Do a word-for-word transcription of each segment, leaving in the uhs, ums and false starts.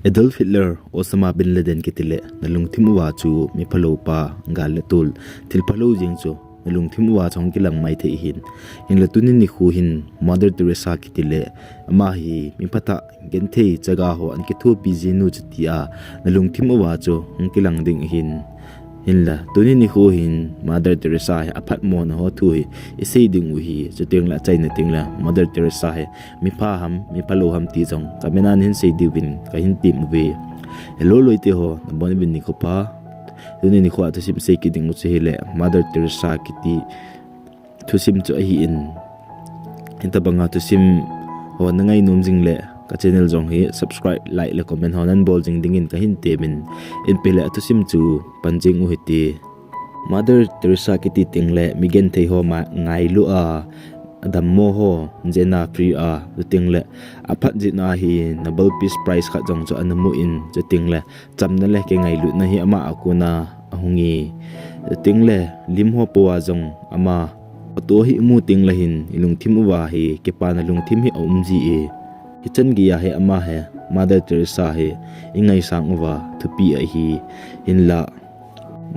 Adolf Hitler, Osama bin Laden kiti le nalungthim uva chu miphalou pa, gal le tol, thil phalou jeng chu nalungthim uva chu hung kilang maithei ahin. Hinla tuni nikho hin Mother Teresa kiti le ama hi miphatah genthei chaga ho ana kithopi jinu chu tia nalungthim uva chu hung kilang ding ahin. Hinla tuni nikho hin Mother Teresa hi aphatmona ho thu hi isei ding u ahi. Chuteng le achaina teng le Mother Teresa hi mipha ham, miphalou ham ti jong comment a nahin sei diuvin kahin tem uve. Hello loite ho, nabon uvin nikho pha. Tuni nikho a thusim sei kit ding u chu hile Mother Teresa kiti thusim chu ahin. Hitabanga thusim ho nangai nom jing le ka channel jong hi subscribe, like le comment ho nanbol jing dingin kahin temin, inpe le athusim chu pan jing u hite. Mother Teresa kiti teng le migenthei ho ma ngailu a, adammo ho jena free a, chuteng le aphat jeh a hi Nobel Peace Prize khat jong chu ana mu in, chuteng le chamna le kingailutna hi ama a kona ahung e. Chuteng le lim ho po a jong ama photo hi imu teng le hin ilungthim uva hi kipana lungthim hi aum ji e. Hichan geiya hi ama hi Mother Teresa hi ingaisang uva thupi ahi. Hinla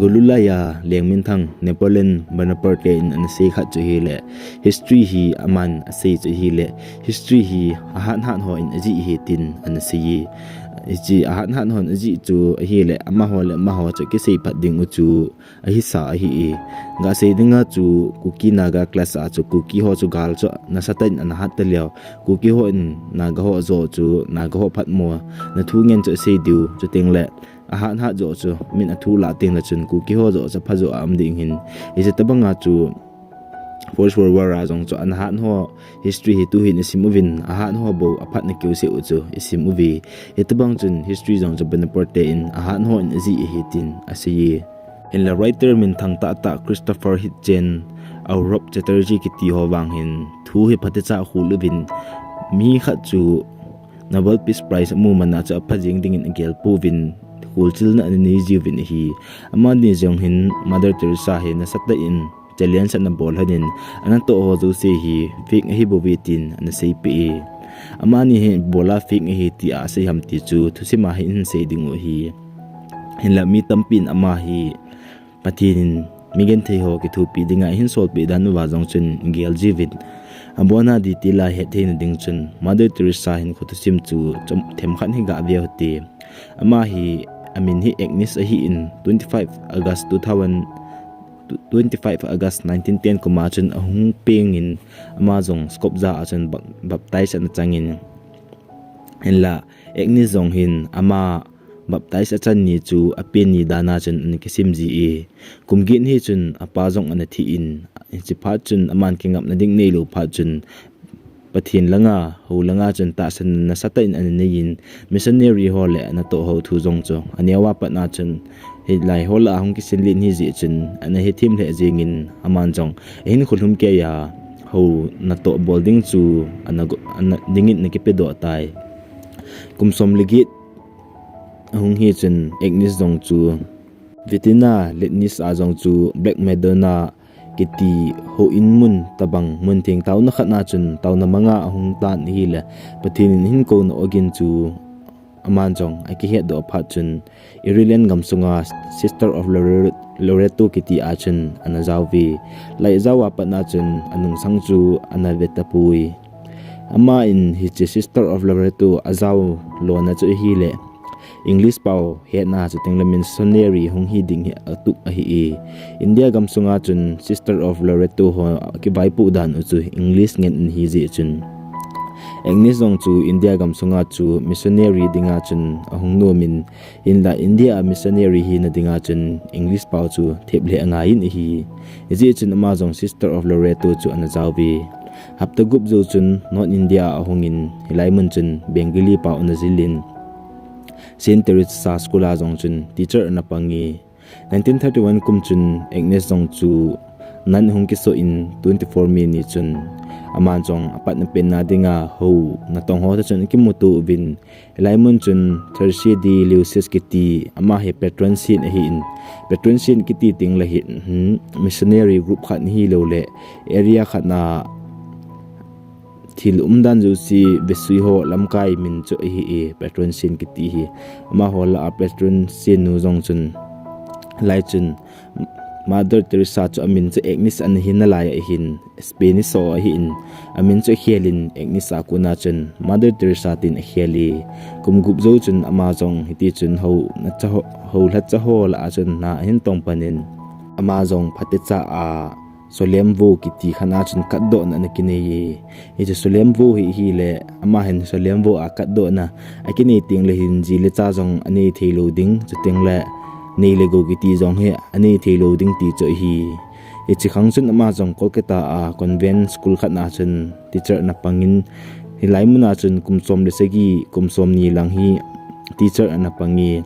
golulai a lengminthang Napoleon Bonaparte in ana sei khat chu hile history hi aman asei chu hile history hi ahat hat ho in ajih ahi tin ana sei e. Hiche ahat hat ho in ajih chu ahile amaho le amaho chu kisei phat ding u chu ahisa ahi e. Gasei dinga chu Kuki Naga clash a chu Kuki ho chu gal chu nasatah in ana hat taleu, Kuki ho in Naga ho ajo chu Naga ho phatmona thu ngen chu asei diu, chuteng le ahat hat jo chu min athu lah teng le chun Kuki ho jo chu phajo a um ding ahin. Hiche tabanga chu First World War a jong chu ana hat ho history hi tuhin isim uvin, ahat ho bou aphatna kiu sei u chu isim uve. Hitabang chun history jong chu Bonaparte in ahat ho in ajih ahi tin asei e. Hinla writer minthang tahtah Christopher Hitchens, Aurab Chatterjee kiti ho vang hin thu hi phatecha akhol uvin, mi khat chu Nobel Peace Prize amu mana chu apha jeng dingin agel pouvin, kholchilna ana nei jiuvin ahi. Amani jong hin Mother Teresa hi nasatah in challenge ana bol lhonin, anatoh ho jouse hi fake ahi bouve tin ana seipeh e. Amani hi ibola fake ahi tia asei ham ti chu thusima hi ihin sei ding u ahi. Hinla mi tampin ama hi Pathen in migenthei ho kithopi dinga ahin solpeh dan uva jong chun gel jiuvin, abona detail a hettheina ding chun Mother Teresa hinkho thusim chu chom themkhat hi gave uhite. Ama hi amin hi Agnes ahin, twenty-five August two thousand, twenty-five August nineteen ten kuma chun ahung pengin, ama jong Skopje a chun bap-, baptize ana changin, hinla Agnes jong hin ama baptize achan ni chu apen ni dan a chun ana kisim ji e. Kum get hi chun apa jong ana thi in, hiche phat chun aman kingapna ding neilou phat chun Pathen langa, hou langa chun tahsan nasatah in ana neiyin, missionary ho le anatoh ho thu jong chu aneo a pat a chun hilai ho lah a hung kisin len ahi jeh chun ana hethem lheh jengin, aman jong ahinkho lhumkeiya hou natoh bol ding chu ana go-, ana dingin ana kipedoh tai. Kum som le get ahung hi chun Agnes jong chu Vitina Letnis a jong chu Black Madonna kiti houin mun tabang mun theng taona khat a chun taona manga ahung tan ahile, Pathen in ahin kouna ogin chu aman jong akihetdoh phat chun Ireland gamsunga Sister of Lore-, Loreto kiti a chun ana jaove. Lai jao a pat a chun anungsang chu ana vetapoi. Aman hiche Sister of Loreto ajao lona chu ahile English pao hetna chuteng le missionary hung hi ding hi atup ahi e. India gamsunga chun Sister of Loreto ho kivaipoh dan u chu English ngen ahi jeh chun Agnes jong chu India gamsunga chu missionary dinga chun ahung nomin, hinla India a missionary hina dinga chun English pao chu thep lheh angaiyin ahi. Hijeh chun ama jong Sister of Loreto chu ana jaove. Hapta gup jou chun North India a ahungin, hilai mun chun Bengali pao ana jilin, Saint Teresa School a jong chun teacher ana pange. Nineteen thirty-one kum chun Agnes jong chu nun ahung kisoh in, twenty-four May ni chun aman jong apatna penna dinga hou natong ho toh chun akimuto uvin, hilai mun chun Therese de Lisieux kiti ama hi patron saint ahin, patron saint kiti teng le hi, hmm, missionary group khat hilou le area khat na Thil umdan jouse vesui ho lamkai min chu ahi e, patron saint kiti hi. Amaho lah a patron saint nu jong chun, lai chun Mother Teresa chu amin chu Agnes ana hi nalai ahin, Spanish ho ahin, amin chu akhel in Agnes a kona chun Mother Teresa tin akhel e. Kum gup jou chun ama jong hiti chun hou, na cha ho, hou lhacha ho lah a chun na ahin tong panin, ama jong phatecha a Solemn vow kiti khat a chun katdohna ana kinei e. Hiche solemn vow hi ahile, ama hin solemn vow a katdohna akinei tengle hin ji le cha jong anei thei lou ding, chuteng le nei le gou kiti jong hi anei thei lou ding ti chu ahi. Hiche khang chun ama jong Kolkata a convent school khat a chun teacher ana pangin, hilai mun a chun kum som le sagi, kum som ni lang hi teacher ana pang e.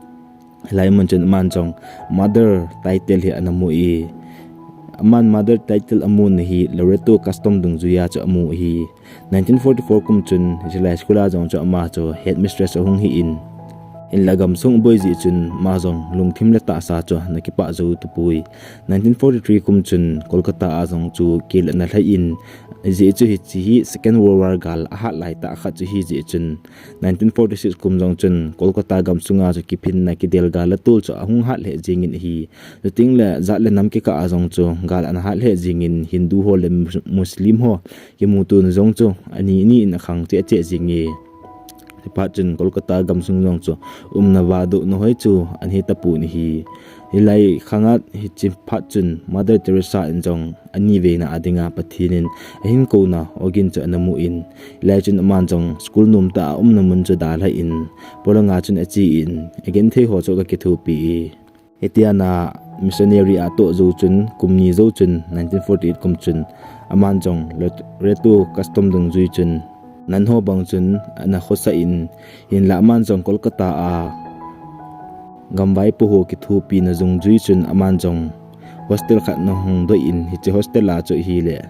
Hilai mun chun aman jong mother title hi ana mu e. Aman mother title amu na hi Loreto custom dungjui a chu amu ahi. Nineteen forty-four kum chun hiche lai school a jong chu ama chu headmistress ahung hi in, hinla gamsung aboi jeh chun ama jong lungthim le tahsa chu ana kipah jou tapoi. Nineteen forty-three kum chun Kolkata a jong chu kel ana lhai in, ajeh chu hiche hi Second World War gal ahat lai tah khat chu ahi jeh chun, nineteen forty-six kum jong chun Kolkata gamsunga chu kiphinna kidel gal a tol chu ahung hat lheh jingin ahi. Chuteng le jat le nam kikah a jong chu gal ana hat lheh jingin Hindu ho le Mus-, Muslim ho kimutona jong chu ani ni in akhang cheh cheh jing e. Hiche phat chun Kolkata gamsung jong chu umna vadohna hoi chu ana hi tapon ahi. Hilai khang a hiche phat chun Mother Teresa in jong ani veina a dinga Pathen in ahin kouna ogin chu ana mu in, hilai chun aman jong school nom tah a umna mun chu dalha in, polanga chun ache in, agenthei ho chu aga kithopi e. Hitia ana missionary a atoh jou chun, kum ni jou chun, nineteen forty-eight kum chun, aman jong Loreto custom dungjui chun, nun ho bang chun ana khosah in, hinla aman jong Kolkata a gamvaipo ho kithopina dungjui chun aman jong hostel khat ana hung doh in, hiche hostel a chu ahile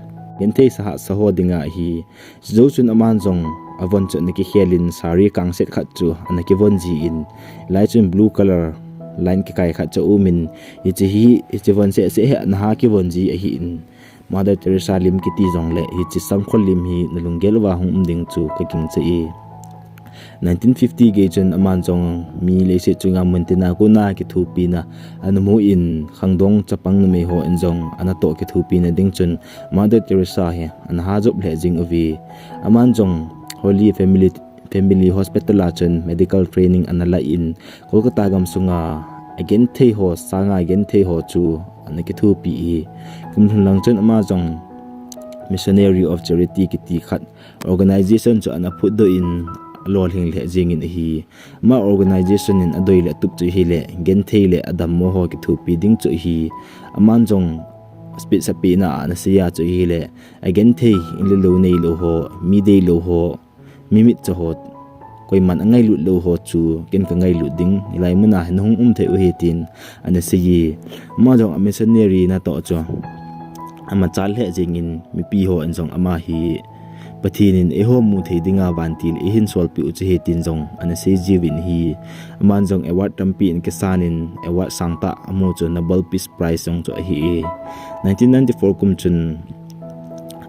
genthei sa hahsa ho dinga ahi. Chujou chun aman jong avon chu ana kikhel in sari kangset khat chu ana kivon jin, lai chun blue color line kikai khat chu aumin, hiche hi, hiche von seh seh hi ana ha kivon ji ahin, Mother Teresa lim kiti jongle hiche sangkhol lim hi nalunggel uva hung um ding chu kagingcha e. Nineteen fifty gei chun aman jong mi leiset chunga muntina kona kithopina ana mu in, khangdong chapang numei hon jong anatoh kithopina ding chun Mother Teresa hi ana hajop lheh jing uve. Aman jong Holy Family, Family Hospital a chun medical training ana la in, Kolkata gamsunga agenthei ho sanga agenthei ho chu ana kithopi e. Kum lhun lang chun ama jong Missionary of Charity kiti khat organization chu ana phutdoh in, alolhing lheh jingin ahi. Ama organization in adei le atup chu ahile genthei le adammo ho kithopi ding chu ahi. Aman jong speech apehna a ana seiya chu ahile, agenthei, in le lou neilou ho, mi deilou ho, mi mitcha ho, koiman angailut lou ho chu ken kangailut ding, hilai muna hin hung um thei u ahi tin ana seiye. Ama jong a missionary natoh chu amachal lheh jingin, mipi hon jong ama hi Pathen in eiho mu thei dinga vantil eihin solpeh u chu ahi tin jong ana seijiuvin ahi. Aman jong award tampi ana kisan in, award sangtah amu chu Nobel Peace Prize jong chu ahi e. Nineteen ninety-four kum chun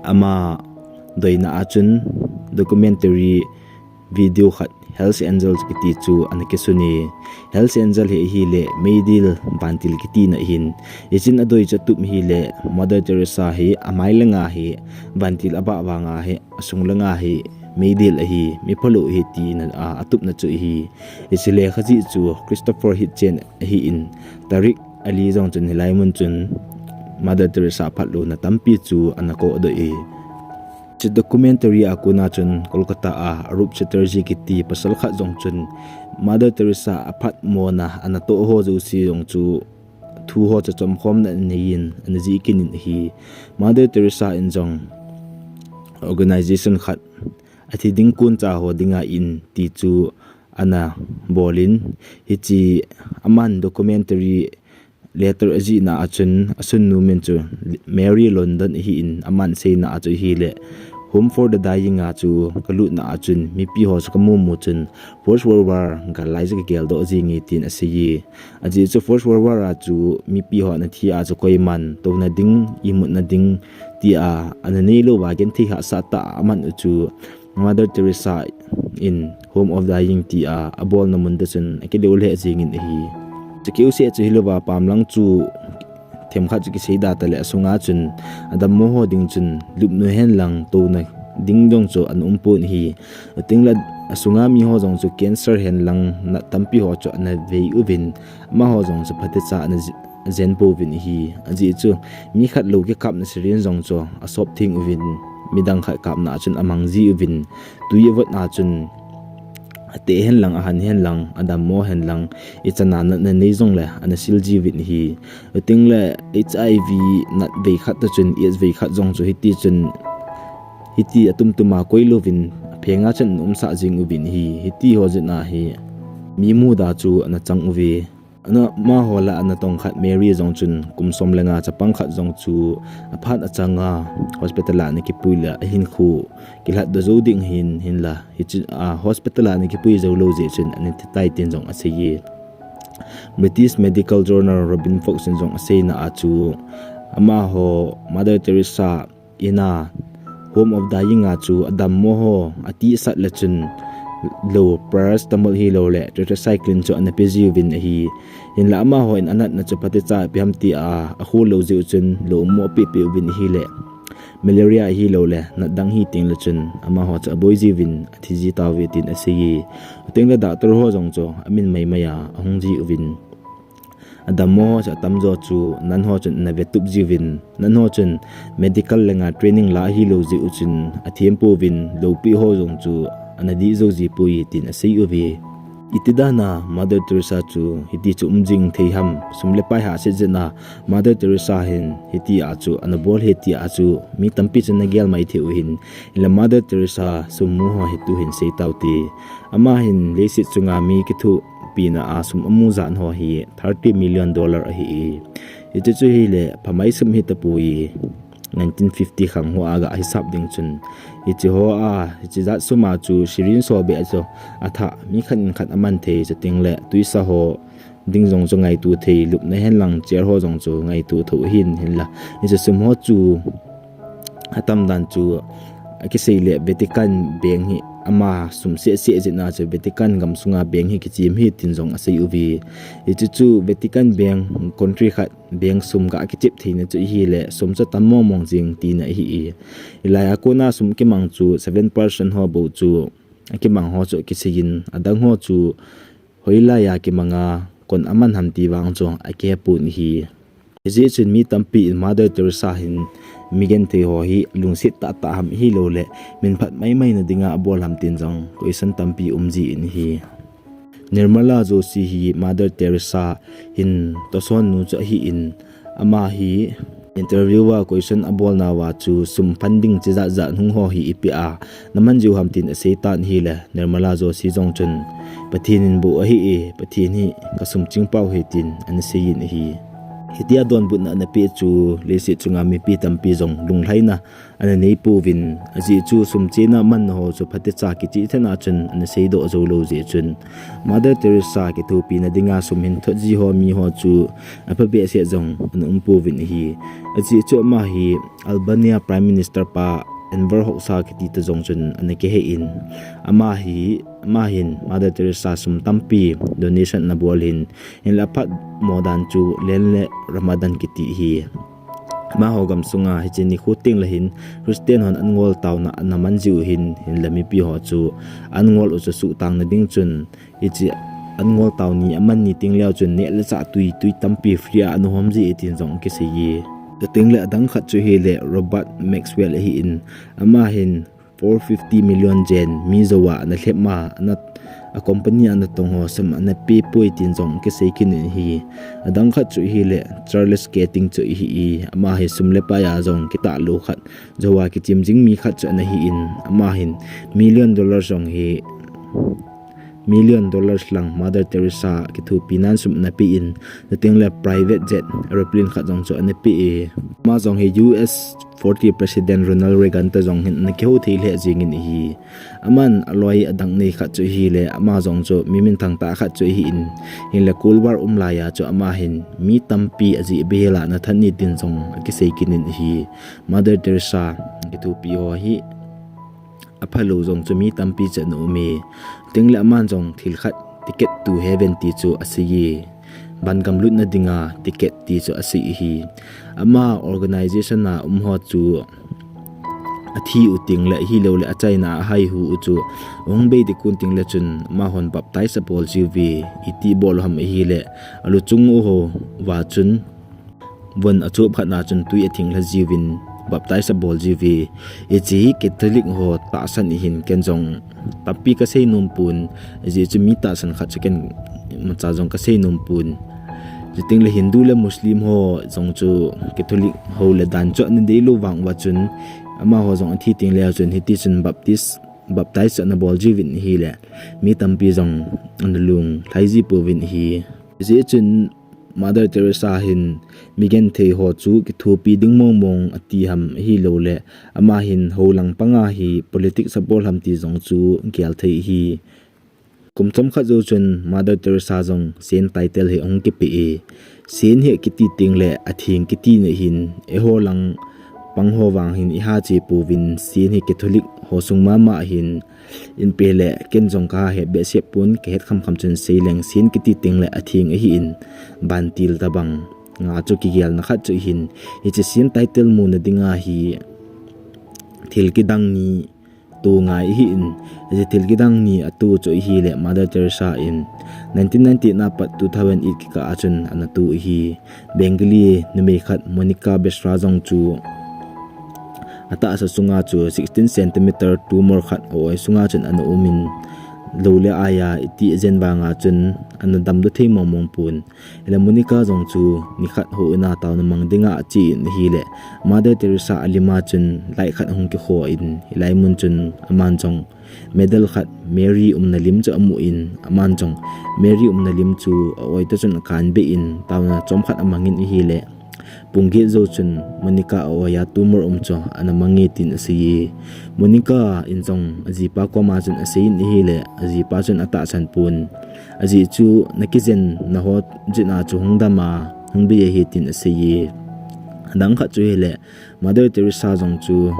ama doina a chun documentary video khat Hell's Angels kiti chu ana kisun e. Hell's Angel hi ahile meidil vantil kitina ahin, hichun adei chu atup ahile Mother Teresa hi amai langa hi vantil abah vanga hi, asung langa hi meidil ahi, miphalou ahi tina a atupna chu ahi. Hiche lekha jih chu Christopher Hitchens ahin, Tariq Ali jong chun hilai mun chun Mother Teresa phatlouna tampi chu ana kodoh e. Hiche documentary a kona chun Kolkata a Arup Chatterjee kiti pasal khat jong chun Mother Teresa aphatmona anatoh ho jouse jong chu thu ho chu chomkhomna aneiyin, ana jih kit in ahi. Mother Teresa in jong organization khat athi ding koncha ho dinga in ti chu ana bolin, hiche aman documentary letter ajihna a chun asunnu min chu Mary London ahin, aman seina a chu ahile Home for the Dying a chu kalutna a chun mipi ho chu kamu mu chun First World War gal lai chu kagel doh jing e tin asei e. Ajeh chu First World War a chu mipi ho ana thi a chu koiman touna ding, imutna ding tia ana neilou va genthei hahsa tah a aman u chu Mother Teresa in Home of Dying tia abolna mun te chun akilou lheh jing in ahi. Chu keu seh chu hilou va pamlang chu themkhat chu kisei da tale asunga chun adammo ho ding chun lupna hen lang touna ding jong chu ana um pon ahi. Atengle asunga mi ho jong chu cancer hen lang nat tampi ho chu ana vei uvin amaho jong chu phatecha ana jen pouvin ahi. Ajeh chu mi khat lou kikapna syringe jong chu asop theng uvin midang khat kapna a chun amang ji uvin tui avotna chun ateh hen lang, ahan hen lang, adammo hen lang, ichan a natna nei jongle ana sil ji uvin ahi. Atengle HIV nat vei khat toh chun AIDS vei khat jong chu hiti chun hiti atumtum a koi louvin aphenga chun ana umsah jing uvin ahi. Hiti ho jeh a hi mi muda chu ana chang uve. Amaho lah a ana tong khat Mary jong chun kum som le nga chapang khat jong chu aphat achanga hospital a ana kipui le ahinkho kilhatdoh jou ding ahin, hinla hiche hospital a ana kipui jou lou jeh chun ana thi tai tin jong asei e. British medical journal Robin Fox in jong aseina a chu amaho Mother Teresa in a Home of Dying a chu adammo ho atihsat le chun lou paracetamol hiloule tetracycline chu ana pe ji uvin ahi. Hinla amaho in anatna chu phatecha ipi ham tia akho lou jeh u chun lou mo apeh peh uvin ahile malaria hiloule nat dang hi tengle chun amaho chu aboi ji uvin athi ji tauve tin asei e. Atengle doctor ho jong chu amin maimai a ahung ji uvin adammo ho chu atamjo chu nat ho chun ana vetup ji uvin, nat ho chun medical langa training la ahilou jeh u chun athem pouvin loupeh ho jong chu ana dih jou ji poi tin asei uve. Iti dan a Mother Teresa chu hiti chu um jing thei ham, sum le pai hahset jeh a Mother Teresa hin hitia chu ana bol ahi tia chu mi tampi chun ana gel mai thei u ahin, hinla Mother Teresa sum mu ho hi tuhin sei taute. Ama hin leiset chunga mi kithopina a sum amu jat ho hi thirty million dollar ahi e. Hiche chu hile phamai sum hitapoi, nineteen fifty khang hoa ga hisap ding chun. Hiche hoa, hiche jat suma chu syringe ho beh chu athah, mi khat in khat aman thei, chutengle twisa ho ding jong chu ngaito thei, lupna hen lang chair ho jong chu ngaito thou ahin, hinla hiche sum ho chu atam dan chu akiseile Vatican Bank hi ama sum sehseh jeh a chu Vatican gam sunga bank hi kichem ahi tin jong asei uve. Hiche chu Vatican Bank, country khat bank sum ga kichep theina chu ahile sum chu atam mong mong jeng tina ahi e. Hilai a kona sum kimang chu seven percent ho bou chu akimang ho chu akiseiyin, adang ho chu hoilai a kimanga kon aman ham ti vang chu akihepon ahi. Hijeh chun mi tampi in Mother Teresa hin mi genthei ho hi lungset tahtah ham ahiloule min phat maimaina dinga abol ham tin jong question tampi um jin ahi. Nirmala Joshi hi Mother Teresa hin tosonnu chu ahin, ama hi interview a question abolnauva chu sum funding chijat jat hung ho hi ipi a naman jiu ham tin aseitan ahile, Nirmala Joshi jong chun Pathen in bou ahi e, Pathen hi kasum chingpau ahi tin anaseiyin ahi. Hitia donbutna anapeh chu leiset chunga mipi tampi jong lunglhaina ananeipouvin, ajeh chu sum chena manna ho chu phatecha kicheh thena chun anaseidoh joulou jeh chun Mother Teresa kithopina dinga sum hin thot ji ho mi ho chu aphabehseh jong ana umpouvin ahi. Ajeh chu ama hi Albania Prime Minister pa Enver Hoxha kiti toh jong chun ana kihei in, ama hi, ama hin Mother Teresa sum tampi donation anabol ahin, hinla aphatmo dan chu Lenle Ramadan kiti ahi. Amaho gamsunga hiche nikho tengle hin Christian hon an ngol taona anaman jiu ahin, hinla mipi ho chu an ngol u chu suhtangna ding chun hiche an ngol tao ni aman ni tengleu chun neh le chah tui, tui tampi free a ana hom ji e tin jong akiseiye. Chutengle adang khat chu hile Robert Maxwell ahin, ama hin four fifty million jen mi jouva analhep ma, ana, a company a anatong ho sum anapeh poi tin jong akisei kit in ahi. Adang khat chu hile Charles Keating chu ahi e, ama hi sum le pai a jong kitah lou khat, jouva kichim jing mi khat chu anahin, ama hin million dollar jong hi million dollars lang Mother Teresa kithopi nan sum ana pe in, chuteng le private jet aeroplane khat jong chu ana pe e. Ama jong hi U S forty President Ronald Reagan toh jong hin ana kihou thei lheh jing in ahi. Aman aloi adang nei khat chu ahile, ama jong chu mi minthang tah khat chu ahi in, hinle Cold War um laiya chu ama hin mi tampi ajeh behseh a ana that in tin jong akisei kit in ahi. Mother Teresa kithopi ho hi aphalou jong chu mi tampi chu ana um e. Chuteng le aman jong thil khat, ticket to heaven ti chu asei e. Van gam lutna dinga ticket ti chu asei ahi. Ama organization a um ho chu athi u teng le, ahilou le achaina a ahai hu u chu ahung bei ding kon teng le chun amahon baptize abol jiu ve, iti bol u ham ahile, alu chung u ho va chun von achop khat na chun tui athing lha jiuvin baptize abol jiu ve. Hiche hi Catholic ho tahsan ahin, ken jong tampi kasei nom pon, ajeh chu mi tahsan khat chu ken imacha jong kasei nom pon. Chuteng le Hindu le Muslim ho jong chu Catholic ho le dan chu ana deilou vang uva chun, amaho jong athi teng le chun hiti chun baptize, baptize chu ana bol jiuvin ahile, mi tampi jong ana lung lhai ji pouvin ahi. Ajeh chun Mother Teresa hin mi genthei ho chu kithopi ding mong mong ati ham, ahilou le ama hin holang panga hi politics abol ham ti jong chu gel thei ahi. Kum chomkhat jou chun Mother Teresa jong Saint title hi ahung kipe e. Saint hi kiti teng le atheng kiti na ahin, eiho lang pang ho vang hin iha che pouvin, Saint hi Catholic ho sung mama ahin, in pe le ken jong kaha het behseh pon, kahet kham kham chun sei leng, Saint kiti teng le atheng ahi in, vantil tabang nga chu kigelna khat chu ahin, hiche Saint title muna dinga hi thil kidang ni to ngai ahi in, hiche thil kidang ni ato chu ahile Mother Teresa in nineteen ninety-eight na pat two thousand eight kikah a chun ana to ahi. Bengali numei khat Monica Batra jong chu atahsa sunga chu sixteen centimeter tumor khat a-oi sunga chun ana um in, lou le aiya iti ajen vanga chun ana damdoh thei mong mong pon. Hile Monica jong chu nikhat houin a taona mang dinga ache in ahile, Mother Teresa alima chun light khat ahung kikho in, hilai mun chun aman jong medal khat Mary umna lim chu amu in, aman jong Mary umna lim chu a-oi toh chun akan beh in, taona chomkhat amang in ahile, pung get jou chun Monica a-oi a tumor um chu ana mang e tin asei e. Monica in jong ajipa koma chun asei in ahile, ajipa chun atahsan pon. Ajeh chu nakijenna ho jeh a chu hung dam a, hung bei ahi tin asei e. Adang khat chu hile, Mother Teresa jong chu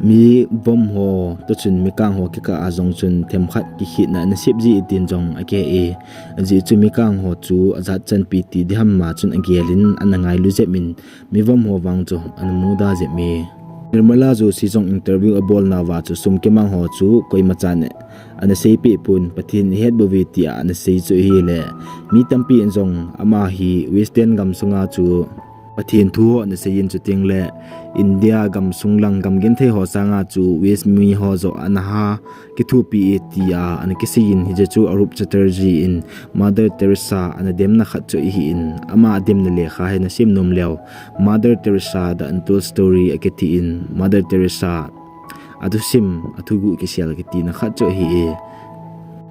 mi vom ho toh chun mikang ho kikah a jong chun themkhat kikhetna ana sep ji e tin jong akihe e. Ajeh chu mikang ho chu ajat chanpi ti diham ma chun agel in ana ngailu jep in, mi vom ho vang chu ana muda jep e. Nirmala Joshi jong interview abolna uva chu sum kimang ho chu koima chan ana seipeh pon, Pathen in ahet bouve tia ana sei chu ahile, mi tampi in jong ama hi Western gam sunga chu Pathen thu ho ana sei in, chuteng le India gam sung lang gam genthei ho sanga chu West mi ho joh ana ha kithopi e tia ana kisei in, hiche chu Arup Chatterjee in Mother Teresa ana demna khat chu ahi in, ama ademna lekha hi nasem nom leu, Mother Teresa The Untold Story akiti in, Mother Teresa athusim, athuguh kisel kitina khat chu ahi e.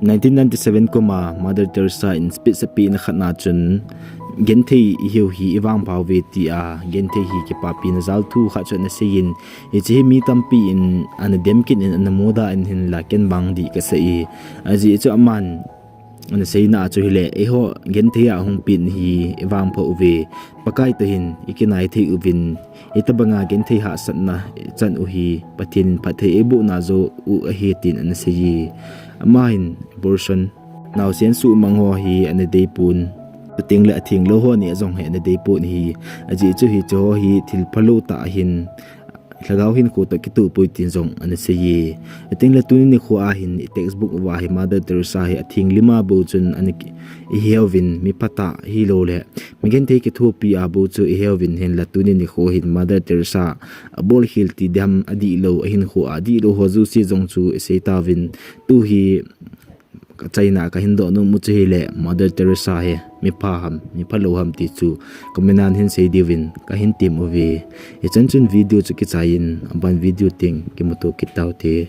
Nineteen ninety-seven kum a Mother Teresa in speech apehna khat na chun, genthei ihiu hi ivangpha uve tia, genthei hi kipapina jal thu khat chu ana sei in, hiche hi mi tampi in ana dem kit in, ana muda in, hinla ken vang dih kasa e. Ajeh chu aman ana seina a chu hile, eiho genthei a hung pen hi ivangpha uve, Pakai toh hin ikinai thei uvin, hitobanga genthei hahsatna ichan u hi Pathen in phatthei eibohna joh u ahi tin ana sei e. Ama hin abortion, naosen suhmang ho hi ana dei pon, chuteng le atheng lou ho neh jong hi ana dei pon ahi. Ajeh chu hiche ho hi thil phalou tah ahin, lhagao hinkho toh kitoh poi tin jong ana sei e. Chuteng le tuni nikho a hin i textbook uva hi Mother Teresa hi atheng lim a bou chun ana ki, iheuvin, mi phatah ahilou le mi genthei kithopi a bou chu iheuvin, hinla tuni nikho hin Mother Teresa abolkhel ti diham, adihlou, ahinkho a adihlou ho jouse jong chu isei tauvin, tu hi achaina kahin doh nom u chu hile, Mother Teresa hi mipha ham, miphalou ham ti chu comment a nahin sei diuvin kahin tem uve. Hichan chun video chu kichai in, aban video teng kimuto kit taute.